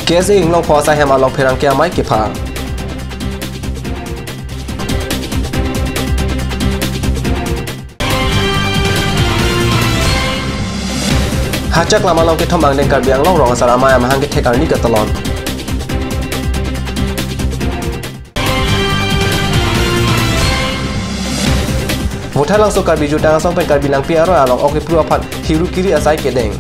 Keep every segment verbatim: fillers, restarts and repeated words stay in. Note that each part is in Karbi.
K S A Inglongpho asai hem along pherangke amei kepha. Hachak lam along kethom angdeng Karbi Anglong rong asar amei amahang kethek arni katalon. Vothatlangso Karbi Jutang Asong pen Karbi Langpi aroi along ok kepru aphan hiru kiri asai kedeng.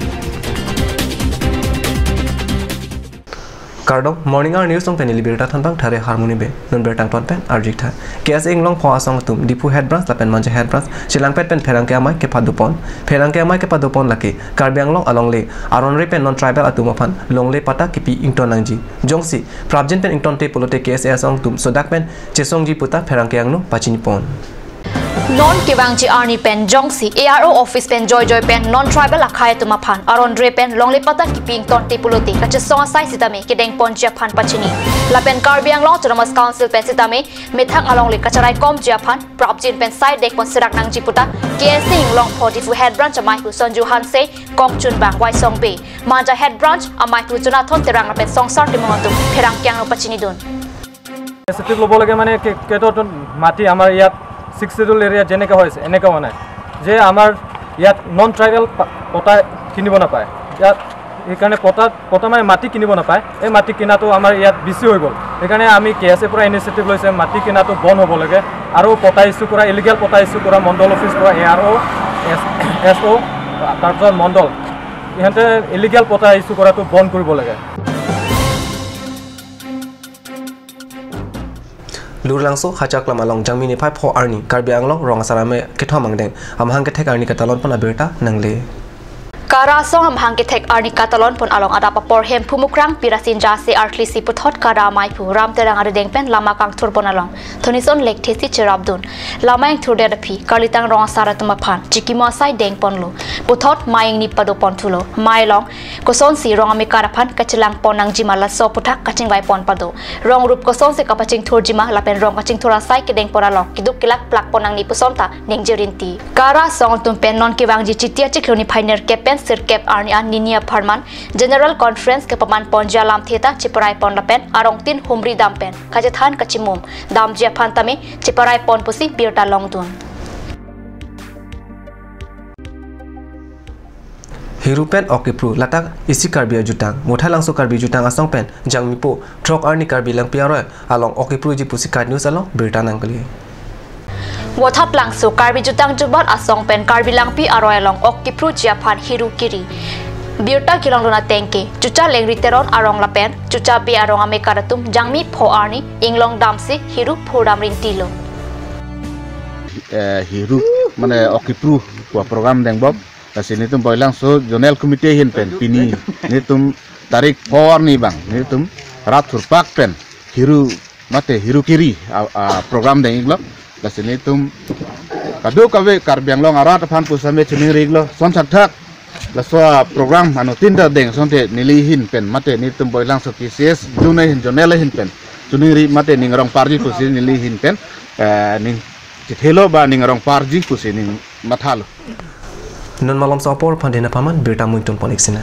Kardom, Morning Hour News along pen neli birta thanbang Thare Harmoni Bey. Non birta angton pen arjik tha. K S A Inglongpho asong atum Diphu Head Branch lapen Manja Head Branch chelangpet pen pherangke amei kepha dopon. Pherangke amei kepha dopon lake Karbi Anglong alongle aron-re pen non tribal atum aphan longle patta kipi ington nangji. Jongsi prapjin pen ingtonte pulote K S A asong atum sodak pen chesongji puta pherangke angno pachinipon. Non kevangji arni pen jongsi A R O office pen joijoi pen non tribal akhei atum aphan aron-re pen longle patta kipi ingtonte pulote kachesong asai sitame kedengponji aphan pachini. Lapen Karbi Anglong Autonomous Council pen sitame methang alongle kacharaikomji aphan prapjin pen sai dengpon serak nangji puta K S A Inglongpho Diphu Head Branch amei pu Sonju Hanse, Kongchunbang Waisong Bey, Manja Head Branch amei pu Jonathan Terang lapen Songsar Timung atum pherangke angno pachinidun. Initiative ল'ব লাগে মানে কে- কেইটাতো মাটি আমাৰ ইয়াত six schedule এৰিয়াত যেনেকৈ হৈছে এনেকৈ হোৱা নাই যে আমাৰ ইয়াত নন ট্ৰাইবেল পা- পট্টা কিনিব নাপায়। ইয়াত সেইকাৰণে পট্টা পট্টা মানে মাটি কিনিব নাপায়। এই মাটি কিনাটো আমাৰ ইয়াত বেছি হৈ গ'ল। সেইকাৰণে আমি কে এছ এ পৰা ইনিচিয়েটিভ লৈছে মাটি কিনাটো বন্ধ হ'ব লাগে আৰু পট্টা ইছ্যু কৰা, ইলিগেল পট্টা ইছ্যু কৰা মণ্ডল অফিচ পৰা এ আৰ অ', এছ এছ অ', তাৰপিছত মণ্ডল, ইহঁতে ইলিগেল পট্টা ইছ্যু কৰাটো বন্ধ কৰিব লাগে। Lurlangso Hachak lam along Jangmi niphai pho arni Karbi Anglong rong asar amei kethom angdeng amahang kethek arni katalon pon abirta nangle. Kara asong amahang kethek arni katalon pon along adap apor Hemphu Mukrang Pirasin Jase artlisi puthot Kara amei pu Ram Terang arideng pen lama kangthur pon along Thonison Lekthe si cherapdun. Lama ingthurdet aphi karlitang rong asar atum aphan chikimo asai dengponlo. Puthot mei ingni padoponthulo. Mei along kosonsi rong amekar aphan kachelang pon nangjima laso aputhak kachingvai pon pado. Rong rup kosonsi kapachingthurjima lapen rong kachingthur asai kedengpon along keduk kelak plak pon nangne puson ta ningje rinti. Kara asong atum pen non kevangji Chiti achiklo niphai nerkep pen sirkep arni an nini apharman General Conference kepaman ponji alamthe ta cheparai pon lapen arongtin humri dam pen kachethan kachimum damji aphan tame cheparai pon pusi birta longdun. Hiru pen ok kepru ladak isi Karbi ajutang. Vothatlangso Karbi Jutang Asong pen Jangmipo throk arni Karbi Langpi aroi along ok kepruji pusi KAT News along birta nangkele. Vothatlangso Karbi Jutang Jubat Asong pen Karbi Langpi aroi along ok kepruji aphan hiru kiri. Birta kelongdun ateng ke Chucha Lengri Teron arong lapen Chucha Bey arong amekar atum Jangmi pho arni inglong damsi hiru phurdam rintilo. Eh, hiru mane ok kepru pu program dengbom. Lasi netum Boilangso Zonal Committee ahin pen pini netum tarik pho arni abang netum rat thurpak pen hiru mate hiru kiri a, a program deng-iklo. Lasi netum kadokave Karbi Anglong arat aphan pusitame choningri-iklo. Son thakthak laso a program anuttin ta deng asonte neli ahin pen mate netum Boilangso K C S Zone ahin Zonal ahin pen choningri mate ning arong parji pusi neli ahin pen, eh, ning chethelo ba ning arong parji pusi ning mathalo. Non malomso apor aphan dena paman birta muitum pon-ik sina.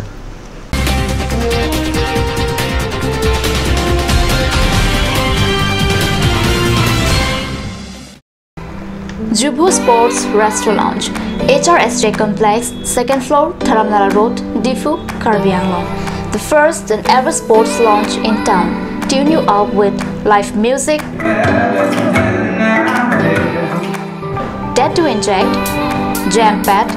Jubhu Sports Restaurant Lounge, H R S J Complex, second floor, Dharamnala Road, Diphu, Karbi Anglong. The first and ever sports lounge in town. Tune you up with live music, Tattoo Inject, Jam Pad,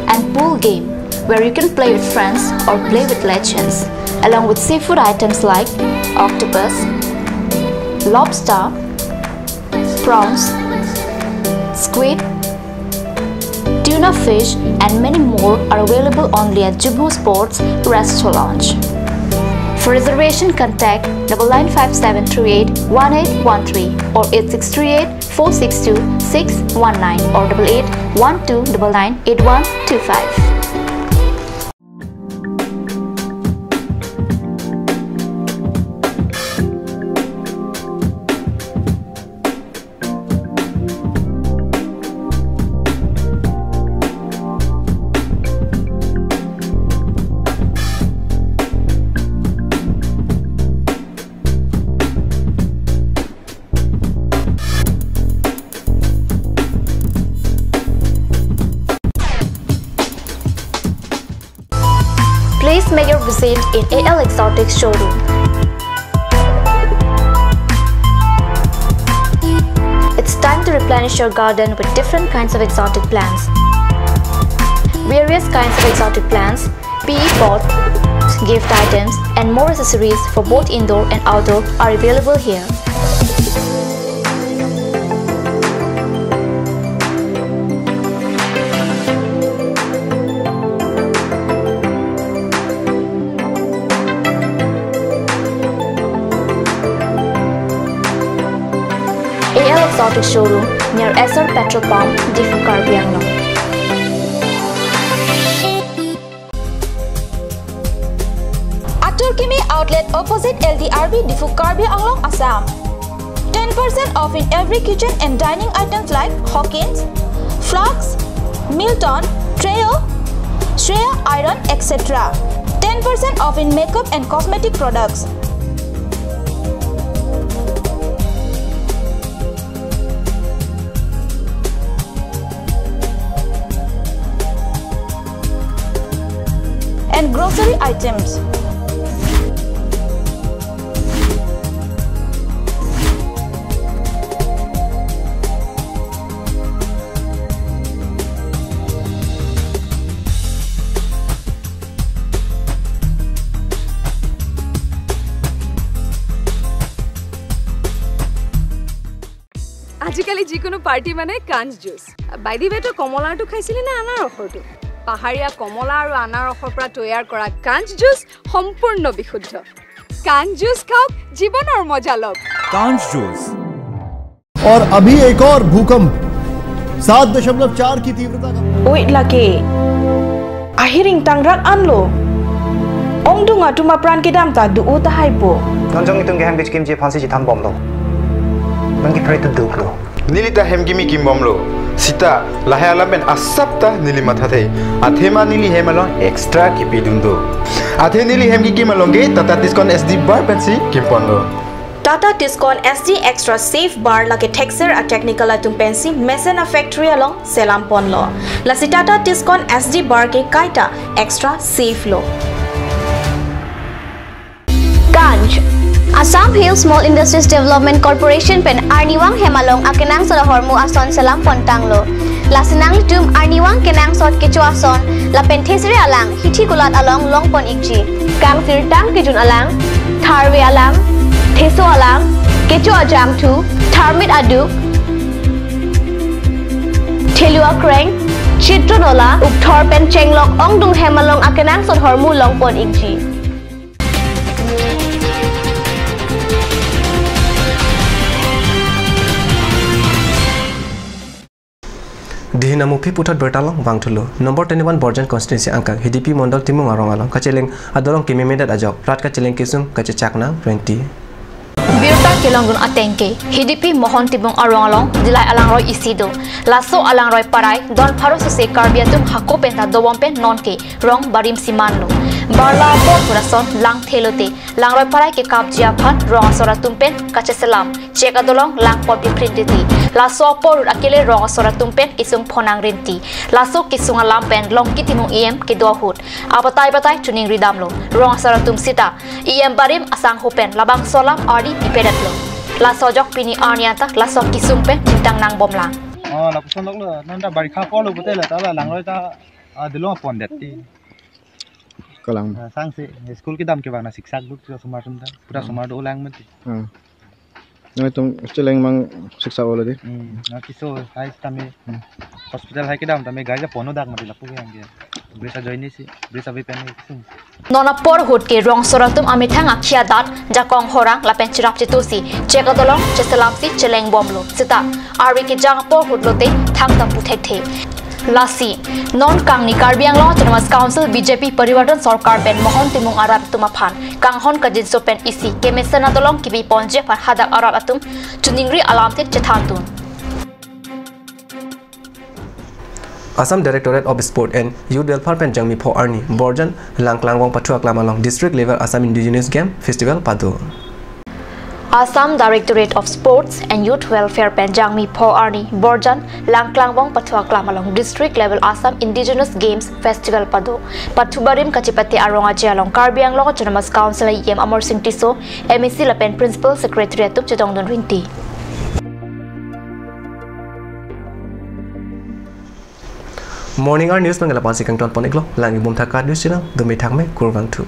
and pool game where you can play with friends or play with legends, along with seafood items like octopus, lobster, prawns, squid, tuna fish, and many more are available only at Jubhu Sports Restaurant Lounge. For reservation, contact double nine five seven three eight one eight one three or eight six three eight four six two six one nine or double eight one two double nine eight one two five. sale in A L Exotic showroom. It's time to replenish your garden with different kinds of exotic plants. Various kinds of exotic plants, P E pots, gift items, and more accessories for both indoor and outdoor are available here. A L Exotic Showroom near Essar Petrol Pump, Diphu, Karbi Anglong. Atur Kimi Outlet, opposite L D R B, Diphu, Karbi Anglong, Assam. Ten percent off in every kitchen and dining items like Hawkins, flasks, Milton, Trio, Shreya iron, et cetera. Ten percent off in makeup and cosmetic products. And grocery items. আজিকালি যিকোনো পাৰ্টি মানে কাঞ্চ juice. By the way, তই কমলাৰটো খাইছিলি নে আনাৰসৰটো? পাহাৰীয়া কমলা আৰু আনাৰসৰ পৰা তৈয়াৰ কৰা কাঞ্চ জুচ সম্পূৰ্ণ বিশুদ্ধ। কাঞ্চ জুচ খাওক, জীৱনৰ মজা লওক। Kanch Juice। और अभी एक और भूकंप सात दशमलव चार की तीव्रता का। Oi lake. Ahiring tangrak anlo. Ongdung atum apran kedam ta do-o tahai po. Non jong itum ke hem kechikimji aphansi chethan bomlo. Non ke pray to duklo. Neli ta hem kimi kim bomlo. Sita, lahai alam pen asap ta neli mathathe. Athema neli hem along extra kipidun do. Athe neli hem kikim along ke Tata Tiscon S D bar pensi kimponlo. Tata Tiscon S D Extra Safe Bar lake thekser a-technical atum pensi mesen a-factory along selam ponlo. Lasi Tata Tiscon S D Bar ke kaita extra safe lo. Kanch. Assam Hill Small Industries Development Corporation pen arnivang hem along akenangsot ahormu ason selam pontanglo. Lasi nanglitum arnivang kenangsot kecho ason lapen thesere alang hithi kulat along longpon ikji. Kangsirtang kejun alang, tharve alang, theso alang, kecho ajangthu, tharmit aduk, thelu akreng, chitron ola, ukthor pen chenglok ongdung hem along akenangsot ahormu longpon ikji. Dihin amuphi puthot birta along vangthulo. Number twenty-one Borjan constituency angkang Hidipi Mondol Timung arong along kacheleng adolong kememedet ajok rat kacheleng kesung kachechak nang renti. Birta kelongdun ateng ke Hidipi Mohon Timung arong along dilai alangroi isi do. Laso alangroi parai don pharo sose Karbi atum hako penta dobom pen nonke rong barim siman lo. Barla apor hurason lang thelote langroi parai kekapji aphan rong asor atum pen kacheselam chek adolong langpon piphrin titi. Laso apor ahut akele rong asor atum pen kesung phonang renti. Laso kesung alam pen Longki Timung E M kedo ahut abatai batai choningri damlo. Rong asor atum sita E M barim asangho pen labangso alam ardi pipedetlo. Laso ajok pini arni anta laso kesung pen chingtang nangbomlang. Oh, lapuson loklo, nonta barikha apor lo pute la, ta la langroi ta, ah, dilong pondet ti. Kalang. Ah, sangse, school kedam ke bang na siksak duk, sumar atum ta, pura Hmm. sumar do ulang mati. Hmm. Nangtum cheleng mang siksa olo di. Hmm, na keso hai tame. Hmm. Hospital hai kedam tame gari ja pono dak mati lapu ke angke. Bridge ajoine si, bridge ave pen ni kesung. Non apor ahut ke rong asor atum amethang akhia dat, jakong horang lapen cherap chetu si chek adolong cheselam si cheleng bomlo. Sita arve kejang apor ahut lote thangta puthekthe. Lasi non kangni Karbi Anglong Autonomous Council B J P Parivartan Sorkar pen Mohon Timung arat atum aphan kanghon kangjinso pen isi kemesen adolong kipi ponji aphan hadak arat atum choningri alamthe chethandun. Assam Directorate of Sport and Youth Welfare pen Jangmi pho arni Borjan Langklang Wong Pathu Aklam along District Level Assam Indigenous Game Festival pado. Assam Directorate of Sports and Youth Welfare pen Jangmi pho arni Borjan Langklangbong Pathu Aklam along District Level Assam Indigenous Games Festival pado. Pathu barim kachepate arong aje along Karbi Anglong Autonomous Council E M Amarsing Tisso, M A C lapen Principal Secretary atum chetongdun rinti. Morning Hour News pen ke lapu-ansi kangton pon-iklo. Lang-ik bom thak Ka News Channel, dumi thak me kurvangthu.